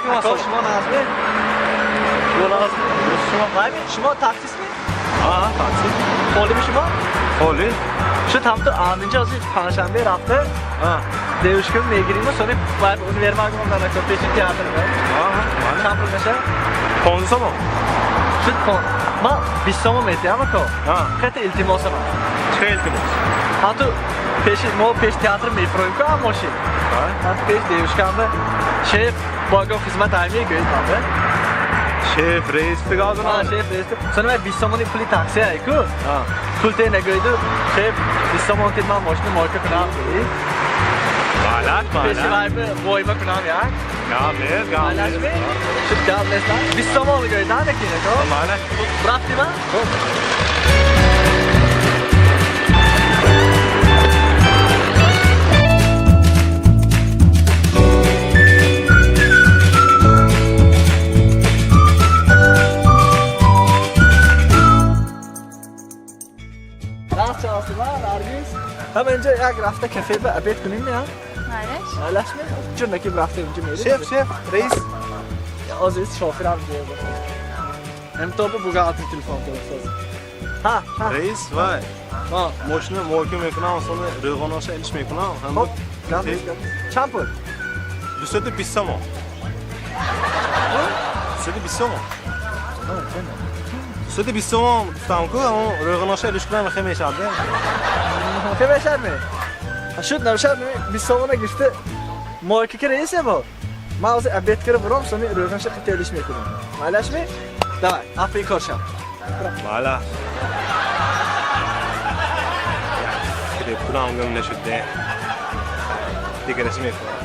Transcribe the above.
Алейкум ассалом. Шумо назми? Шумо назми? Шумо вайми? Шумо таксистми? А, такси. Холими шумо? Холи. Шуд ҳамту андинҷа ҳозир панҷшанбе рафта девушкам мегириму сони вай универмаг монданако пеши театр. Чанд пул мешавад? 15 сомон. Шуд пон. Ман 20 сомон метиҳам ако. Хеле илтимосам. Чӣ илтимос? Ҳамту пеши мо пеши театр мефуроем ку ам мошин. Ҳамту пеш девушкамда шеф бо ягон хизмат ай мегӯед манда. Шеф, раис фигазон. А, шеф, раис. Сони вай 20 сомони пули такси ай ку. Пул те нагӯеду шеф 20 сомон тид ман мошина мойка кунам. Малаш, малаш. Пеши вай войма кунам як. Гап нест, гап Малаш нест. ми? Шуд гап нест. 20 сомон гӯед, а некина ко? Малаш. Рафтим а? Раст чавасима, Наргиз. Ҳама инҷа як рафта кафе ба обед кунем я? Малаш. Малаш ми? Чун наки рафта инҷа мерем. Шеф, шеф, раис. Ҳозир шофирам ҷоба. Ҳам то ба бухгалтер телефон кардам. Ҳа, ҳа. Раис, вай. Ҳа. Мошина мойка мекунам, сони рӯғоноша илиш мекунам. Хоп, гап нест, гап нест. Чанд пул? 220 сомон. 220 сомон. 220 сомон гуфтам ку, ҳамон рӯғоноша илиш кунам хе мешавад. Хе мешавад ми? Шуд набошад, 20 сомона гирифта мойка ки раис бо. Ман ҳозир обед кара буром, сони рӯғанша қити илиш мекунам. Майлаш ми? Давай, афи кор шав. Малаш. Фиреб кунам гум нашуд де. Дигараши мекунам.